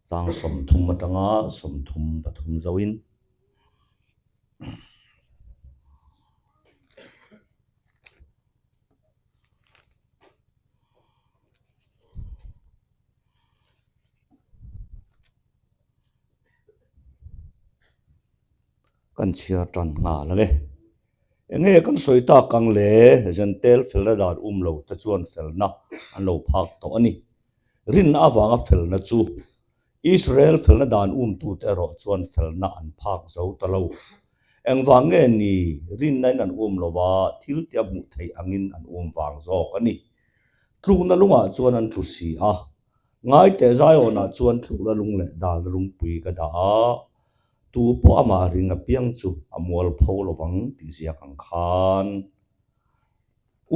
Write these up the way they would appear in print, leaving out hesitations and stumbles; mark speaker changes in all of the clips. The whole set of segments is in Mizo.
Speaker 1: Chang 30 atanga 33 zoin. Kan chhiar tan nghal ang e. Enge kan sawi tak ang le? Zentel felna dan um lo te chuan felna an lo phak tawh a ni. Rinna avanga felna chu Israel felna dan umtute erawh chuan felna an phak zo ta lo. Engvang nge ni rinnain an um lo va, thil tia hmuh theih angin an um vang zawk a ni. Tlukna lungah chuan an tlu si a. Ngaiteh Zaiawnah chuan tlukna lung leh dalna lungpui ka dah a, tu pawh amah ring apiang chu a mualpho lovang tih ziak ang khan.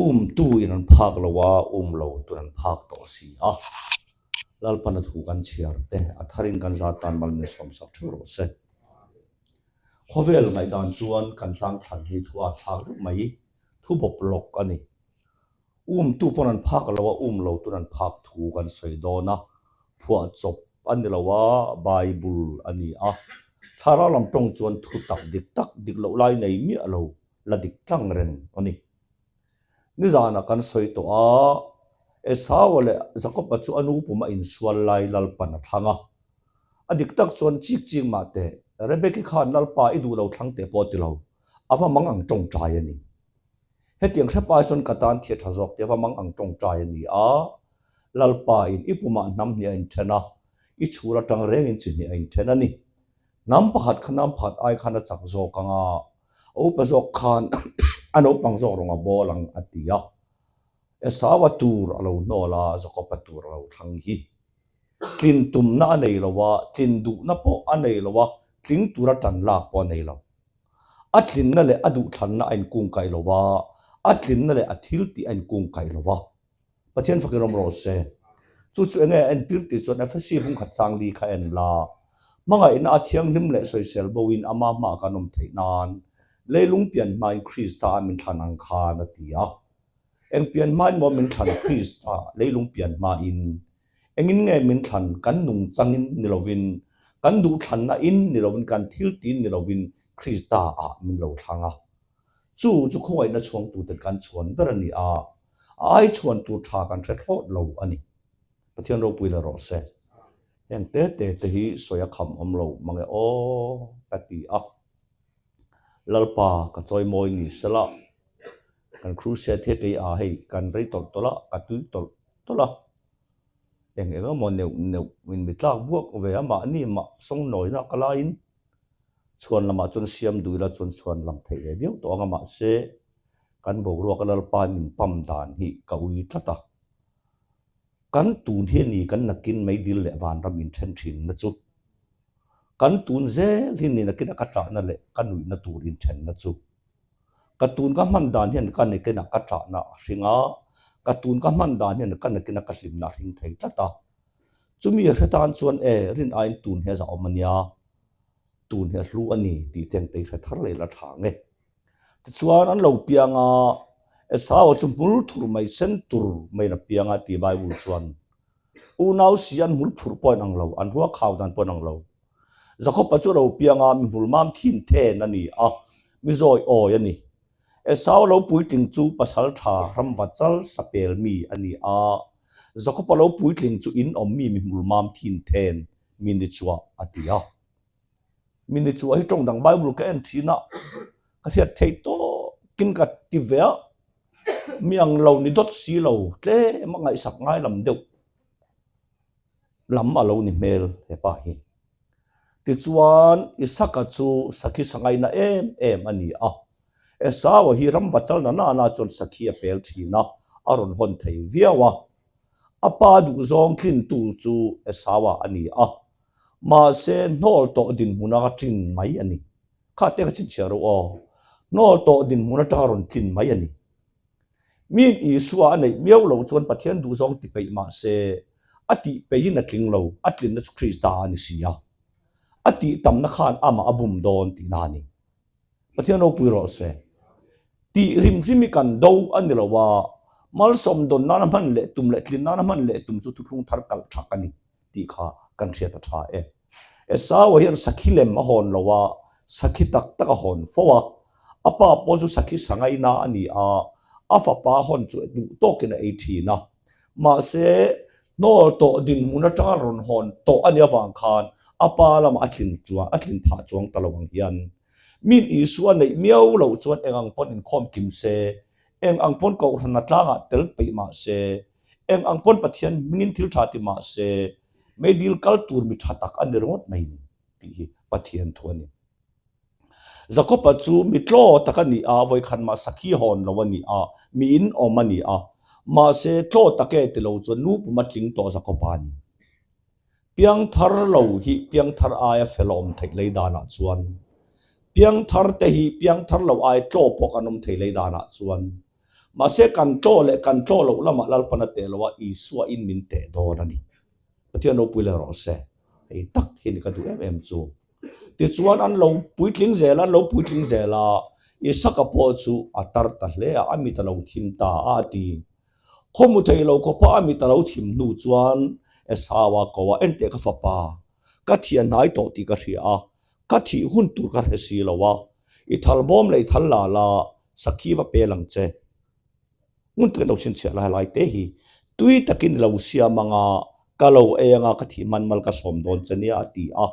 Speaker 1: Umtu in an phak lo a, um lo tun an phak tawh si a. Lalpana thu kan chhiar te, a tharin kan zat tan mal min sawmsak theuh rawh se. Khawvel ngaihdan chuan kan tlangthlan hi thu a thlak deuh mai, thu bawp lawk a ni. Umtu pawn an phak lo a, um lo tun an phak thu kan sawi dawn a, phuahchawp a ni lo a, Bible a ni a. Thlarau lam tawng chuan thu tak dik tak dik loh lai nei miah lo la dik tlang reng a ni. Nizanah kan sawi tawh a, Esau-a leh Jakob-a chu a nu puma insual lai Lalpan a thlang a. A dik tak chuan chik chik mah teh, Rebeki khan Lalpa i duh lo thlang teh pawh a ti lo, a va mang ang tawngtai a ni. Hetiang hrep ai chuan ka tan thia tha zawk tih a va mang ang tawngtai a ni a, Lalpa in i pumah hnam hnih a inthen a, i chhur atang rengin chi hnih a inthen a ni. Hnam pakhat kha hnam pakhat ai khan a chak zawk ang a, a upa zawk khan a naupang zawk rawng a bawl ang a ti a. Esau-a tur a lo hnawl a, Jakob-a tur a lo thlang hi. Tlin tumna a nei lo a, tlin duhna pawh a nei lo a, tling tura tan lak pawh a nei lo. A tlinna leh a duhthlanna a inkungkaih lo a, a tlinna leh a thiltih a inkungkaih lo a. Pathian fakin awm rawh se. Chu chu enge a entir tih chuan Efesi hungkhat changli kha en la. Hmangaihna a thianghlim leh sawisel bo in ama hmaah kan awm theih nan leilung pian hmain Krista a min thlan ang khan a ti a. Eng pian hmain maw min thlan Krista leilung pian hmain engin nge min thlan kan nungchangin ni lovin kan duhthlanna in ni lovin kan thiltin ni lovin Krista ah min lo thlang a. Chu chu khawngaihna chhuangtuten kan chhuan ber a ni a, a ai chhuan tur tha kan hre thlawt lo a ni. Pathian ropui la rawh se. Heng te te te hi sawi a kham awm lo mange aw ka ti a. Lalpa ka chawimawi ni sela, kan crusade hi kei a hei kan rei tawlh tawlh a, ka tui tawlh tawlh a. Eng eng emaw neuh neuh in mi tlak buak ve a, mahni mah sawngnawi nak laiin Chhuan lamah chuan siam duh ila chuan chhuan lam theih ve viau tawh ang a, mahse kan boruaka Lalpa min pam dan hi ka ui tlat a. Kan tun hi a ni kan nakin meidil leh vanram inthen thinna chu. Kan tun zel hi ni nakina ka ṭahna leh ka nuihna tur inthenna chu. Ka tun ka hman dan hian ka nakinah ka ṭahna a hring a, ka tun ka hman dan hian ka nakina ka hlimna a hring thei tlat a. Chumi a hre tan chuan e, rin aiin tun hi a zahawm a nia. Tun hi a hlu a ni tih te ang te hi hre thar leh la tha ang e. Tichuan an lo piang a, Esau-a chu hmul thur mai sen tur maiin a piang a ti Bible chuan. Unau si an hmul phurh pawh in ang lo, an rua khau dan pawh in ang lo. Jakob-a chu a lo piang a, mi hmul mam thin then a ni a, mi zawi awi a ni. Esau lo puitling chu pasal tha ramva chal sapel mi a ni a, Jakob-a lo puitling chu in awm mi mi hmul mam thin then mi ni chuah a ti a. Mi ni chuah hi tawng dang Bible ka en thin a, ka hriat theih tawkin ka ti ve a, mi ang lo ni dawt si lo tlem a ngaihsak ngai lam deuh lam a lo ni hmel he pa hi. Tichuan Isaka chu sakhi sangaina em em a ni a, Esau-a hi ramva chal na nana chuan sakhi a pel thin a, a rawn hawn thei viau a. A pa duhzawng tlintu chu Esau-a a ni a, mahse hnawl tawh dinhmun a tlin mai a ni. Kha te kha chhinchhiah rawh aw. Hnawl tawh dinhmun atanga rawn tlin mai a ni. Miin Isua a neih miau loh chuan Pathian duhzawng ti peih mah se, a tih peihin a tling lo, a tlinna chu Krista a ni si a. A tih tamna khan amah a bum dawn tihna a ni. Pathian ropui rawh se. Tih hrim hrim hi kan do a ni lo a, malsawm dawn nana hman leh tum leh tlin nana hman leh tum chu thuthlung thar kalh thak a ni tih kha kan hriat a tha e. Esau-a hian sakhi lem a hawn lo a, sakhi tak tak a hawn fo a. A pa pawh chu sakhi sangaina a ni a, a fapa hawn chu duh tawkin a ei thin a. Mahse, hnawl tawh dinhmun atanga rawn hawn tawh a nih avang khan a pa lamah a tlin chuan a tlin phah chuang ta lo ang hian min Isua neih miau loh chuan eng ang pawn inkhawm kim se, eng ang pawn kohhran a tlangah tel peih mah se, eng ang pawn Pathian hmingin thil tha ti mah se, meidil kal tur mi tha tak a ni ringawt mai ni tih hi Pathian thu a ni. Jakob-a chu mi tlaw tak a ni a, vawikhat mah sakhi hawn lo a ni a, mi in awm a ni a. Mahse, tlaw tak e ti lo chuan nu pum a tling tawh Jakob-a a ni. Piangthar lo hi piangthar aia fel a awm theih lei danah chuan, piangthar te hi piangthar lo aia tlaw pawh kan awm thei lei danah chuan, mahse kan tlaw leh kan tlaw loh lamah Lalpan a teh lo a, Isua in min teh dawn a ni. Pathian ropui leh rawh se. Hei tak hi ni ka duh em em chu. Tichuan an lo puitling zel a, an lo puitling zel a, Isaka pawh chu a tar ta hle a, a mit a lo thim ta a, a ti. Khaw hmu thei lo khawpa a mit a lo thim hnu chuan Esau-a ko a, Enteh ka fapa, ka thian hnai tawh tih ka hria a, ka thih hun tur ka hre si lo a, i thal bawm leh i thal la la, sakhi va pel ang che. Hmun takin lo chhinchhiah la helai te hi tui takin i lo siam anga ka lo ei anga ka thih hman mal ka sawm dawn che nia a ti a.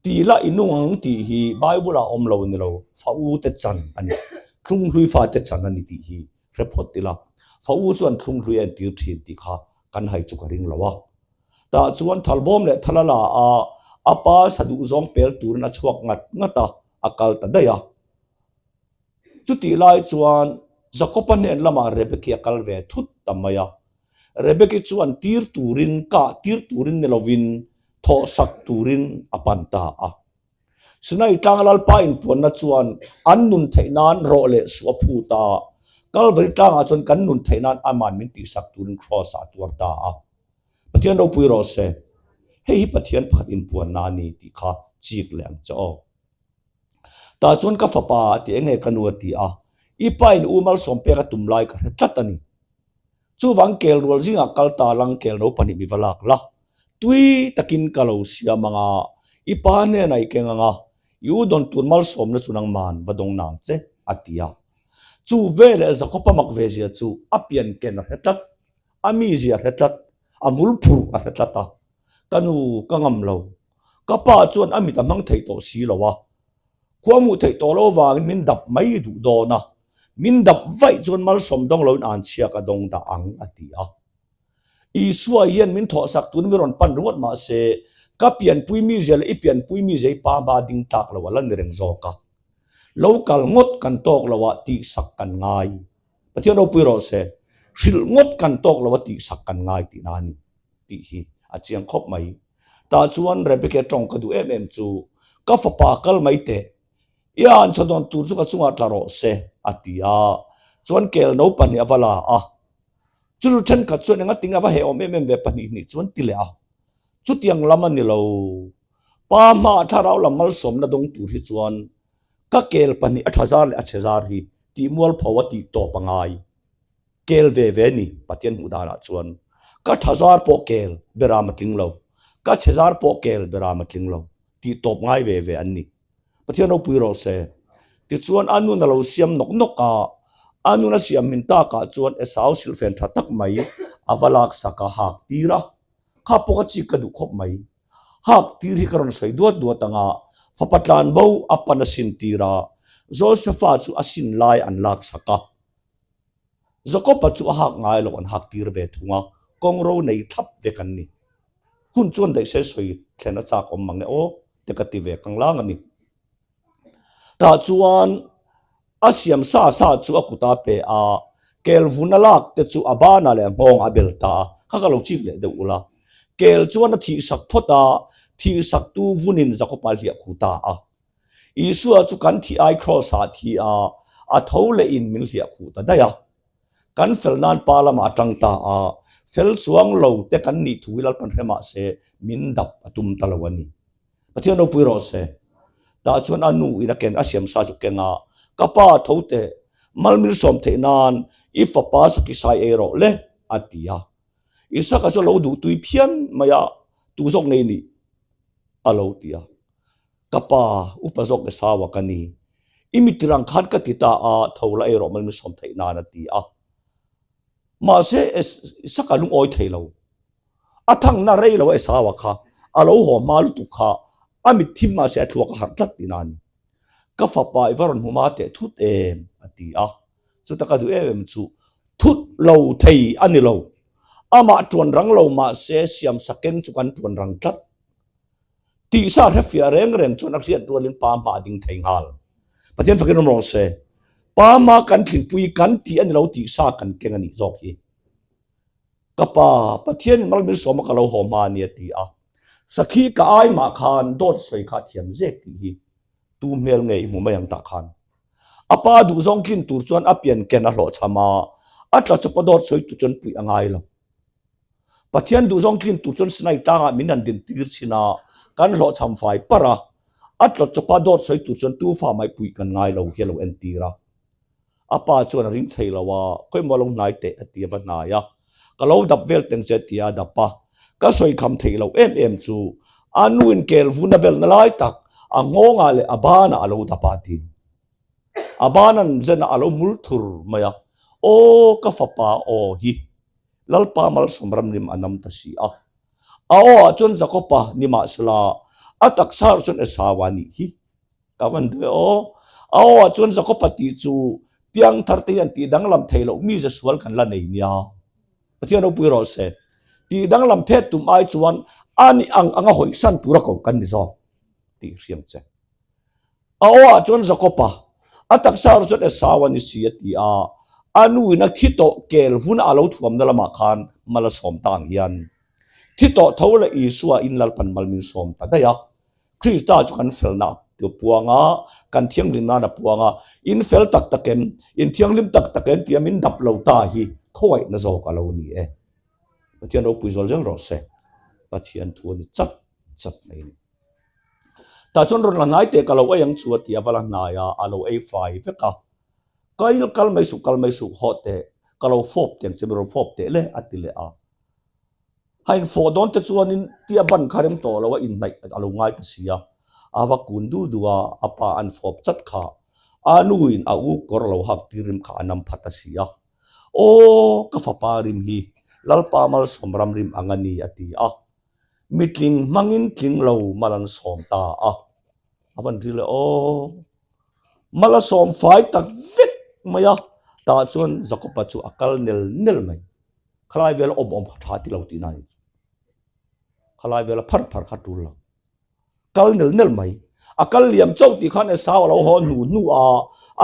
Speaker 1: Ti la i nung ang tih hi Bible ah awm lo ni lo, fa u te chan a ni, thlunghlui fa te chan a ni tih hi hre phawt ila. Fa u chuan thlunghlui a entir thin tih kha kan hai chu ka ring lo a. Tah chuan thalbawm leh thala la a a pa sa duhzawng pel turin a chhuak ngat ngat a, a kal ta daih a. Chutih lai chuan Jakob-a hnen lamah Rebeki a kal ve thut ta mai a. Rebeki chuan tir turin, kah tir turin ni lovin thawhsak turin a pan ta a. Sinai tlanga Lalpa inpuanna chuan an nun theih nan rawh leh suh a phut a, Kalvari tlangah chuan kan nun theih nan aman min tihsak turin Kraws-ah a tuar ta a. Pathian ropui rawh se, hei hi Pathian pakhat inpuanna a ni tih kha chik leh ang che aw. Tah chuan ka fapa a ti enge ka nu a ti a, i pa in u malsawm pek a tum lai ka hre tlat a ni. Chuvang kel rual zingah kal ta lang kel no pahnih mi va lak la, tui takin ka lo siam anga, i pa hnenah i keng anga, i u dawn tur malsawmna chu nangman va dawng nang che a ti a. Chu veleh Jakob a mak ve zia chu a pian ken a hre tlat, a mizia a hre tlat, a hmul phurh a hre tlat a, ka nu ka ngam lo, Ka pa chuan a mit a hmang thei tawh si lo a, khua hmuh theih tawh lo avangin min dap mai duh dawn a, min dap vaih chuan malsawm dawng loin anchhia ka dawng dah ang a ti a. Isua hian min thawhsak turin mi rawn pan ringawt mah se, ka pianpui mizia leh i pianpui mizia hi pa hma ding tlak lo a la ni reng zawk a. Lo kal ngawt kan tawk lo a tihsak kan ngai. Pathian ropui rawh se, hrilh ngawt kan tawk lo a tihsak kan ngai tihna a ni tih hi a chiang khawp mai. Tah chuan Rebecca tawng ka duh em em chu, Ka fapa kal mai teh, i an chhaw dawn tur chu ka chungah tla rawh se, a ti a. Chuan kel no pahnih a va la a. Chu chu thenkhat chuan engatinge a va heh awm em em ve pahnih hnih chuan ti leh a. Chutiang lam a ni lo. Pa hmaah thlarau lam malsawmna dawng tur hi chuan ka kel pahnih a tha zar leh a chhe zar hi tih mualpho a tih tawp a ngai. Kel ve ve ni, Pathian hmuh danah chuan ka tha zar pawh kel beram a tling lo, ka chhe zar pawh kel beram a tling lo tih tawp ngai ve ve an ni. Pathian ropui rawh se. Tichuan a nun a lo siam nawk nawk a, a nun a siam min takah chuan Esau silfen tha tak mai a va laksak a hak tir a, kha pawh ka chik ka duh khawp mai. Hak tir hi ka rawn sawi duat duat ang a, fapa tlanbo a pan a sin tir a, Josefa chu a sin lai an laksak a. Jakob-a chu a hak ngai lo an hak tir ve thung a, kawngro nei thlap vek an ni. Hun chuan daih se sawi thlen a chak awm mang e aw te ka ti ve kanglang a ni. Tah chuan a siam sa sa chu a kut a pe a, kel vun a lak te chu a banah leh a nghawng a bel ta a, kha ka lo chik leh deuh ula. Kel chuan a thihsak phawt a, thihsaktu vunin Jakob-a hliah khu ta a. Isua chu kan thih ai Kraws-ah thi a, a tho leh in min hliah khuh ta daih a. Kan fel nan pa lamah a tang ta a, fel chuang lo te kan nih thu hi Lalpan hre mah se min dap a tum ta lo a ni. Pathian ropui rawh se. Tah chuan a nu in a ken a siam sa chu keng a, Ka pa tho teh, malmil sawm theih nan i fapa sakisai ei rawh le, a ti a. Isaka chu a lo duh tui phian mai a. Tu zawk ngei nih? A lo ti a. Ka pa, upa zawk Esau-a ka ni. I mitir ang khan ka ti ta a, tho la ei rawh mal min sawm theih nan a ti a. Mahse, Isaka lungawi thei lo. A thangna rei lo Esau-a kha a lo haw hma lutuk kha a mit thim mahse a thluak a harh tlat tihna a ni. Ka fapa i va rawn hmu ma teh thut em? a ti a. Chuta ka duh em em chu thut lo thei a ni lo. Amah tuan rang lo mahse siamsa keng chu kan tuan rang tlat. Tihsa hrefiah reng reng chuan a hriat rualin pa hma a ding thei nghal. Pathian fakin awm rawh se. Pa hma kan tlinpui kan tih a ni lo tihsa kan keng a nih zawk hi. Ka pa, Pathianin mal min sawm a ka lo haw hma a ni a ti a. Sakhi ka ai mah khan dawt sawi kha a thiam zek tih hi tu hmel nge i hmu mai ang tah khan. A pa duhzawng tlin tur chuan a pian ken a hlawhchham a, a tla chawpa dawt sawi tur chuan puih a ngai lo. Pathian duhzawng tlin tur chuan Sinai tlangah min han dintir chhin a, kan hlawhchham fai parh a, a tla chawpa dawt sawi tur chuan tu fa mai puih kan ngai lo hi a lo entir a. A pa chuan a ring thei lo a, Khawimaw lo hnai teh a ti a va hnai a, Ka lo dap vel teng che a ti a dap a, ka sawi kham theih loh em em chu a nuin kel vun a belna lai tak a nghawngah leh a banah a lo dap a a ti. A ban an zen a a lo hmul thur mai a, Aw ka fapa aw hi Lalpa malsawm ramrim a nam ta si a. A aw ah chuan Jakob-a ni mahsela a taksa erawh chuan Esau-a nih hi. Ka van duh e aw. A aw ah chuan Jakob-a tih chu piangthar te hian tih danglam thei loh mi ze sual kan la nei nia. Pathian ropui rawh se. Tih danglam phet tum ai chuan a nih ang anga hawisan tura ko kan ni zawk tih hriam che. A aw ah chuan Jakob-a, a taksa erawh chuan Esau-a ni si a ti a, a nu in a thi tawh kel vuna a lo thuamna lamah khan mal a sawm ta ang hian thi tawh tho leh Isua in Lalpan mal min sawm ta daih a. Krista chu kan felna a puang a, kan thianghlim nan a puang a, in fel tak tak em, in thianghlim tak tak em tia min dap lo ta hi khawngaihna zawk a lo ni e. Pathian ropui zual zel rawh se. Pathian thu a ni chat chat mai a ni. Tah chuan rawn la hnai teh ka lo ei ang chu a ti a, va la hnai a, a lo ei fai vek a. Kail kal mai suh, kal mai suh, hawh teh, ka lo fawp teh ang che, min rawn fawp teh le a ti leh a. A infawh dawn te chuanin tia ban kha rem tawh lo a inhnaih a lo ngai ta si a, a va kun du du a, a pa an fawp chat kha a nuin a u kawr lo hak tir rim kha a nam phat a si a. Aw ka fapa rim hi Lalpa malsawm ram rim ang a ni a ti a. Mitling hmangin tling lo mal an sawm ta a, a van ri leh aw. Mal a sawm fai tak vek mai a, tah chuan Jakob-a chu a kal nel nel mai. Khalai vela awm awm kha tha ti lo tihna a ni chu. Khalai vela phar phar kha tul lo. Kal nel nel mai. A kal liam chauh tih khan Esau a lo haw hnu hnu a,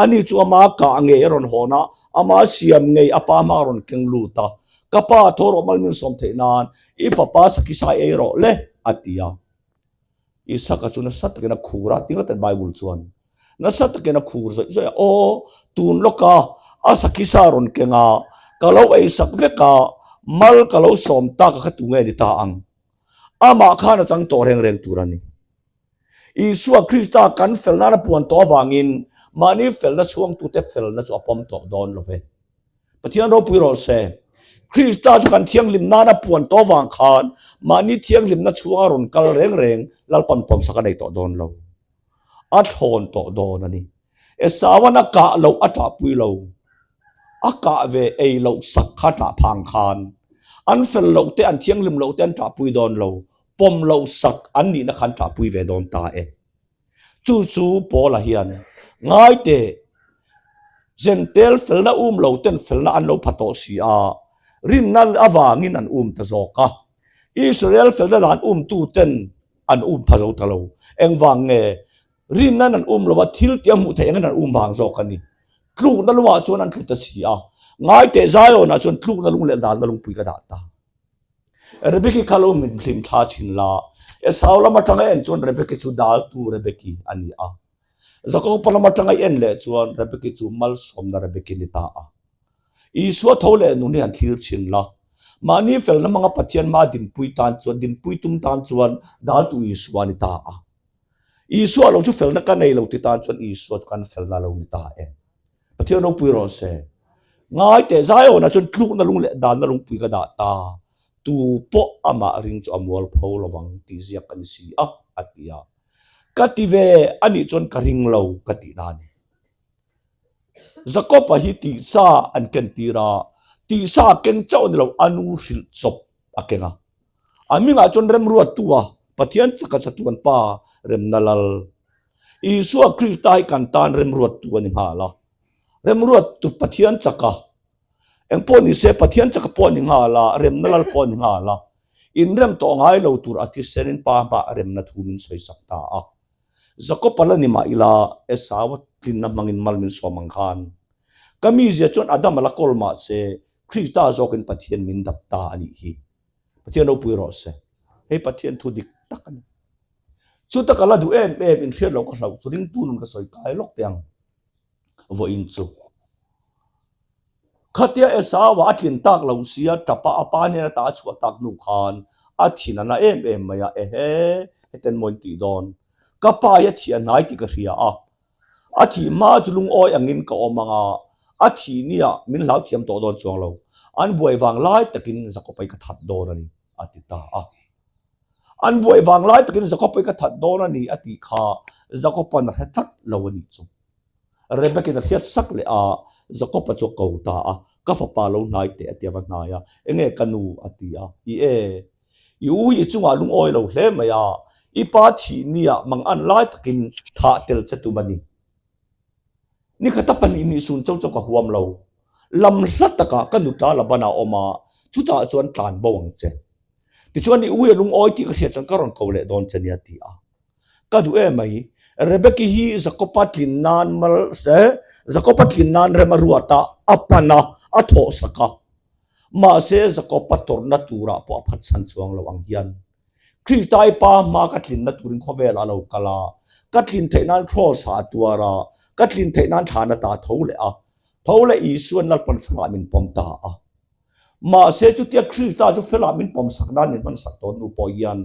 Speaker 1: ani chu ama kah ngei a rawn hawn a, ama siam ngei a pa hma a rawn keng lut a, Ka pa tho rawh mal min sawm theih nan i fapa sakhisai ei rawh le, a ti a. Isaka chu nasa takin a khur a, ti ngawt a Bible chuan. Nasa takin a khur zawih zawih a, Aw, tun lawka a sakhisa rawn keng a, ka lo ei sak vek a, mal ka lo sawm tak a kha tu nge ni ta ang? Amah khan a chang tawh reng reng tur a ni. Isua Krista kan fel nan a puan tawh avangin mahni felna chhuangtute felna chu a pawm tawh dawn lo ve. Pathian ropui rawh se. Krista chu kan thianghlim nan a puan tawh avang khan mahni thianghlimna chhunga rawn kal reng reng Lalpan pawmsak a nei tawh dawn lo. A thlawn tawh dawn a ni. Esauan a kah loh a ṭahpui lo. A kah ve ei loh sak kha ṭah phang khan an fel loh te an thianghlim loh te an ṭahpui dawn lo. Pawm loh sak an nihna khan ṭahpui ve dawn ta e. Chu chu Paula hian ngai teh Zentel felna um lo ten felna an lo pha tawh si a, rinna avangin an um ta zawk a. Israel felna dan umtu ten an um pha zo ta lo. Engvang nge? Rinnain an um lo a, thil tih a hmuh theih angin an um vang zawk a ni. Tlukna lungah chuan an tlu ta si a, ngai teh Zionah chuan tlukna lung leh dalna lungpui ka dah ta. Rebeki kha lo min hlim thla thin la, Esau lam atanga en chuan Rebeki chu daltu Rebeki a ni a. Jakoba lam atanga i en leh chuan Rebeki chu malsawmna Rebeki ni ta a. Isua tho leh nun hi han thlir chhin la, mahni felna hmanga Pathian hmaa dinpui tan chuan, dinpui tum tan chuan daltu Isua a ni ta a. Isua lo chu felna ka nei lo ti tan chuan Isua chu kan felna lo ni ta em. Pathian ropui rawh se. Ngai teh Zaiawnah chuan tlukna lung leh danna lungpui ka dah ta. Tu pawh amah ring chu a mualpho lovang tih ziak a ni si a, a ti a. Ka ti ve a nih chuan ka ring lo ka tih na a ni. Jakob-a hi tihsa an ken tir a, tihsa a keng chauh a ni lo, a nu hrilh chawp a keng a. A hmingah chuan remruattu a, Pathian chaka chatuan pa remna lal. Isua Krista hi kan tan remruattu a ni nghal a. Remruattu Pathian chaka, engpawh ni se Pathian chaka pawh a ni nghal a, remna lal pawh a ni nghal a. Inrem tawh ngai lo tur a thisenin pa hmah remna thu min sawisak ta a. Jakob-a la ni mah ila, Esau-a tlinna hmangin mal min sawm ang khan. Ka mizia chuan Adama la kawl mah se, Krista zawkin Pathian min dap ta a nih hi. Pathian ropui rawh se. Hei Pathian thu dik tak a ni. Chu taka la duh em em inhriat loh ka hlauh chu ringtu nun ka sawi kai lawk teh ang. Vawiin chu. Khatia Esau-a a tlin tak lo sia tapa a pa nen ata a chhuah tak hnu khan a thin a na em em mai a, ehe, heten maw in tih dawn? Ka pa hi a thih a hnai tih ka hria a, a thih hma chu lungawi angin ka awm ang a, a thih nia min hlau thiam tawh dawn chuang lo, an buai vang lai takin Jakob-a hi ka that dawn a ni, a ti ta a. An buai vang lai takin Jakob-a hi ka that dawn a ni, a tih kha Jakob-a'n a hre tlat lo a nih chu. Rebecca-in a hriat sak leh a, Jakob-a chu a ko ta a, Ka fapa lo hnai teh a ti a va hnai a, Enge ka nu? a ti a, I e, i u hi i chungah lungawi lo hle mai a, i pa thih nia mang an lai takin thah tel che tum a ni. Nikhata panihnih sun cho cho ka huam lo. Lam hla takah ka nutla Laban-a a awm a, chutah chuan tlan bo ang che. Tichuan i u hi a lungawi tih ka hriat chuan ka rawn ko leh dawn che nia a ti a. Ka duh em mai. Rebeki hi Jakopa tlin nan mal se, Jakopa tlin nan rem a ruat a, a pan a, a thawh sak a. Mahse Jakopa tawrhna turah pawh a phatsan chuang lo ang hian. Krihtai pa hma ka tlinna turin khawvelah a lo kal a, ka tlin theih nan Kraws-ah a tuar a, ka tlin theih nan thlan ata a tho leh a, tho leh Isuan Lalpan Farah min pawm ta a. Mahse, chutia Krista chu felah min pawmsak nan min hmansak tawh hnu pawh hian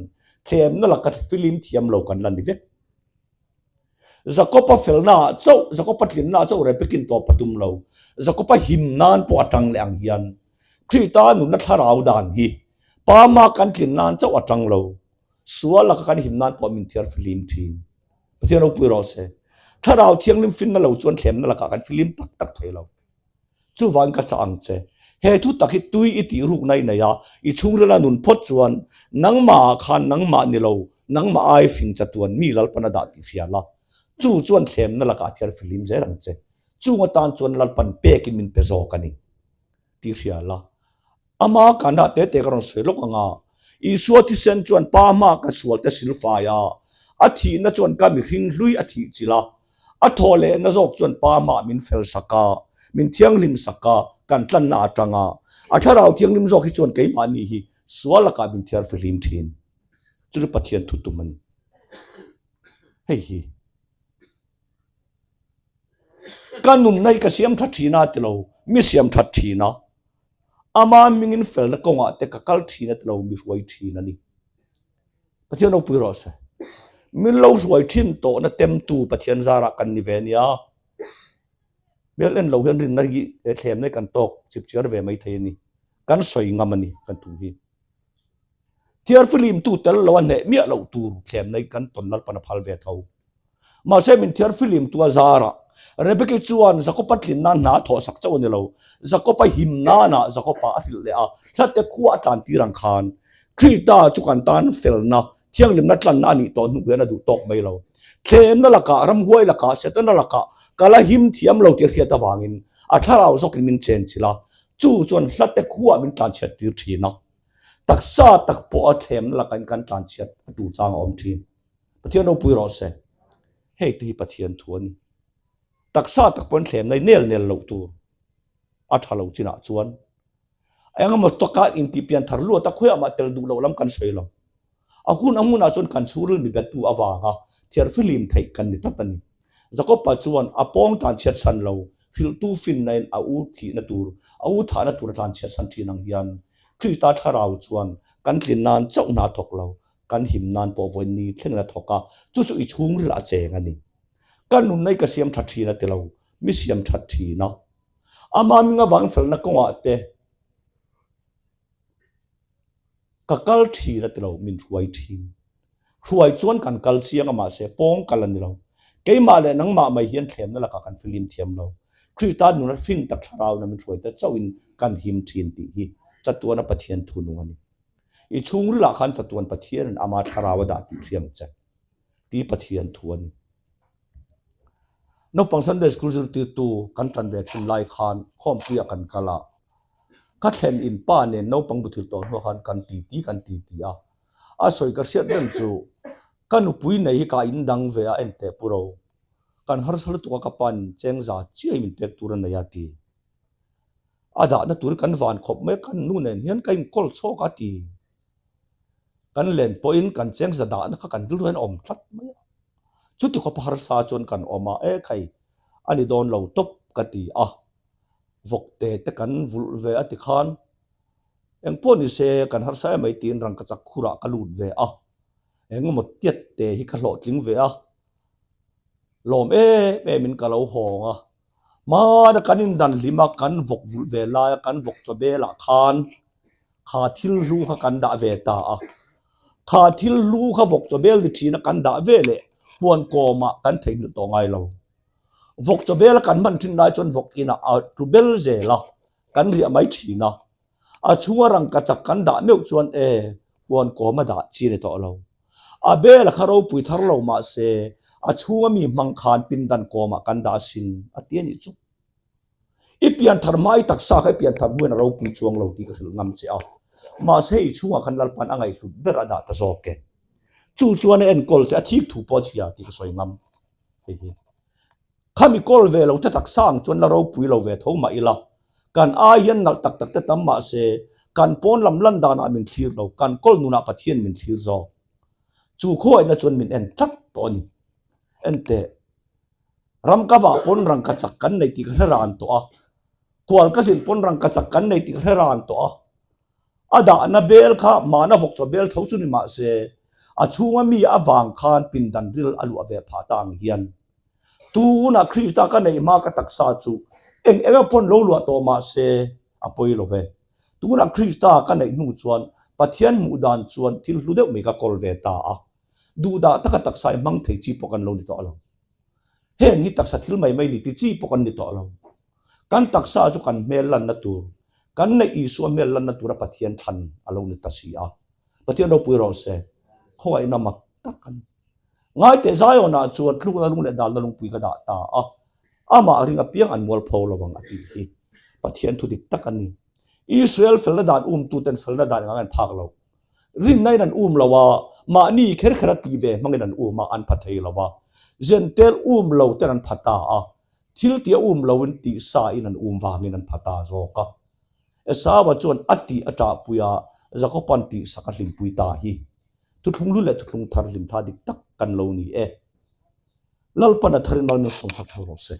Speaker 1: thlemna laka filim thiam lo kan la ni vek. Jakob-a felnaah chauh, Jakob-a tlinnaah chauh Rebekin tawp a tum lo. Jakob-a him nan pawh a tang leh ang hian Krista nunna thlarau dan hi Pa ma kan tlin nan chauh a tang lo. Sual laka kan him nan pawh min thiar filim thin. Pathian ropui rawh se. Thlarau thianghlim finna lo chuan thlemna lakah kan filim tak tak thei lo. Chuvangin ka chah ang che. He thu tak hi tui i tih rukna i nei a, i chhungrila nun phawt chuan nangmahah khan nangmah ni lo, nangmah ai fing chatuan mi Lalpan a dah tih hria la. Chu chuan thlemna lakah thiar fihlim zel ang che. Chung atan chuan Lalpan pekin min pe zawk a ni tih hria la. Ama kana te te ka rawn sawi lawk ang a, Isua thisen chuan Pa hma ka sual te silfai a, a thihna chuan ka mihring hlui a thih chilh a, a thaw lehna zawk chuan Pa hma min fel sak a, min thianghlim sak a, kan tlanna atang a, a thlarau thianghlim zawk hi chuan keimahni hi sual lakah min thiar fihlim thin. Chu chu Pathian thu tum a ni. Hei hi. Ka nunna hi ka siam tha thin a ti lo, mi siam that thin a. Ama hmingin felna kawngah te ka kal thin a ti lo, mi hruai thin a ni. Pathian ropui rawh se. Min lo hruai thin tawhna temtu Pathian zarah kan ni ve nia. Hmel en lo hian rinna hi thlemna hi kan tawk chip chiar ve mai thei a ni. Kan sawi ngam a ni kan thu hi. Thiarfilim tu tel lo a hneh miah loh tur thlemna hi kan tawn Lalpan a phal ve tho. Mahse min thiarfilim tu a zarah Rebeki chuan Jakopa tlin nan hna a thawh sak chauh a ni lo. Jakopa him nanah Jakopa a hrilh leh a, hlate khua a tlan tir ang khan Krista chu kan tan felna, thianghlimna tlanna a nih tawh hnu hian a duh tawk mai lo. Thlemna lakah, ramhuai lakah, Setana lakah ka la him thiam lo tih a hriat avangin a thlarau zawkin min chen chilh a, chu chuan hlate khua min tlanchhiat tir thin a. Taksa tak pawh a thlemna lakain kan tlanchhiat a tur chang a awm thin. Pathian ropui rawh se. Hei te hi Pathian thu a ni. Taksa tak pawn thlemna hi nel nel loh tur a tha lo chinah chuan eng emaw taka intih pian thar luat a khawiah mah tel duh loh lam kan sawi lo. A hun a hmunah chuan kan chhuril mi bettu avanga thiarfihlim theih kan ni tlat a ni. Jakob-a chuan a pawng tlanchhiat san lo, hrilhtu finnain a u thihna tur, a u thahna tur a tlanchhiat san thin ang hian Krista thlarau chuan kan tlin nan chauh hna thawk lo, kan him nan pawh vawiin thlengin a thawk a, chu chu i chhungril a cheng a ni. Ka nunna hi ka siam tha thin a ti lo, mi siam that thin a. Ama hming avangin felna kawngah te. Ka kal thin a ti lo, min hruai thin. Hruai chuan kan kal chiang a mahse pawng kal a ni lo. Keimah leh nangmah mai hian thlemna lakah kan filim thiam lo. Krista nuna fing tak thlarauna min hruai te chauhin kan him thin tih hi chatuana Pathian thu nung a ni. I chhungrilah khan chatuan Pathianin ama thlarau a dah tih hriam che tih Pathian thu a ni. Naupang Sunday School zirtirtu kan tan ve thin lai khan khawmpuiah kan kal a, ka thlen in pa nen naupang buthil tawh hnuah khan kan titi kan titi a, a sawi ka hriat reng chu ka nupui nei hi ka in dang ve a enteh pu ro, kan harsa lutuk a ka pa'n chengza chiai min pek tur a nei a ti. A dahna tur kan van khawp mai a kan nu nen hian ka inkawl chhawk a ti. Kan len pawhin kan chengza dahna kha kan rilru hian a awm tlat mai a. Chuti khawpa harsa chuan kan awm a, e khai a ni dawn lo tawp ka ti a, vawkte te kan vulh ve a ti khan engpawh ni se kan harsa em mai tiin rangkachak khurah ka lut ve a, engemaw tiat te hi ka hlawhtling ve a, lawm em em in ka lo hawng a, hmana kan indan hlim a kan vawk vulh ve laia kan vawk chaw belah khan Kha thil hlu kha kan dah ve ta a. Kha thil hlu kha vawk chaw bel ni thin a kan dah ve leh huan kawmah kan theihnghilh tawh ngai lo. Vawk chaw bel a kan hman thin lai chuan vawk inah a tlu bel zel a, kan riah mai thin a. A chhunga rangkachak kan dah meuh chuan e, huan kawm a dah chi ni tawh lo. A bel a kha ropui thar lo mah se a chhunga mi hmang khan pindan kawmah kan dah sin a ti a nih chu. I pianthar hma i taksa kha i pianthar hmuin a ropui chuang lo tih ka hrilh ngam che a. Mahse i chhungah khan Lalpan a ngaihhlut ber a dah ta zawk e. Chu chuan a enkawl che a thik thu pawh a chhia tih ka sawi ngam. Hei hi. Khami kawl ve lo te taksa ang chuan la ropui lo ve tho mah ila. Kan ai hian nalh tak tak te tam mahse kan pawn lam lan danah min thlir lo, kan kawl nunah Pathian min thlir zawk. Chu khuaina chuan min en tlat tawh a ni. Enteh. Ram ka vah pawn rangka chak kan nei tih ka hre ran tawh a, kual ka zin pawn rangka chak kan nei tih ka hre ran tawh a. A dahna bel kha mahna vawk chaw bel tho chu ni mah se, a chhunga mi avang khan pindan ril a luah ve phah ta ang hian. Tunah Krista ka neih hma ka taksa chu eng eng a pawn lo luah tawh mah se a pawi lo ve. Tunah Krista ka neih hnu chuan Pathian hmuh dan chuan thil hlu deuh mai ka kawl ve ta a. Duhdah taka taksa i hmang thei chi pawh kan lo ni tawh lo. Heng hi taksa thil mai mai ni ti chi pawh kan ni tawh lo. Kan taksa chu kan hmel lanna tur, kan neih Isua hmel lanna tura Pathian thlan a lo ni ta si a. Pathian ropui rawh se, khawngaihna mak tak a ni. Ngaiteh Zionah chuan tlukna lung leh dalna lungpui ka dah ta a, amah ring apiang an mualpho lo ang a tih hi Pathian thu dik tak a ni. Israel felna dan umtuten felna dan engang an phak lo. Rinna in an um lo a, mahni kher kher a ti ve hmangin an um a, an pha thei lo a. Zentel um lo ten an pha ta a, thil tia um lo in tih sa in an um vangin an pha ta zawk a. Esau-a chuan a tih a ṭahpui a, Jakob-a'n tih sak a hlimpui ta hi. Thuthlung hlu leh thuthlung thar hlimthla dik tak kan lo ni e. Lalpan a tharin mal min sawmsak thei rawh se.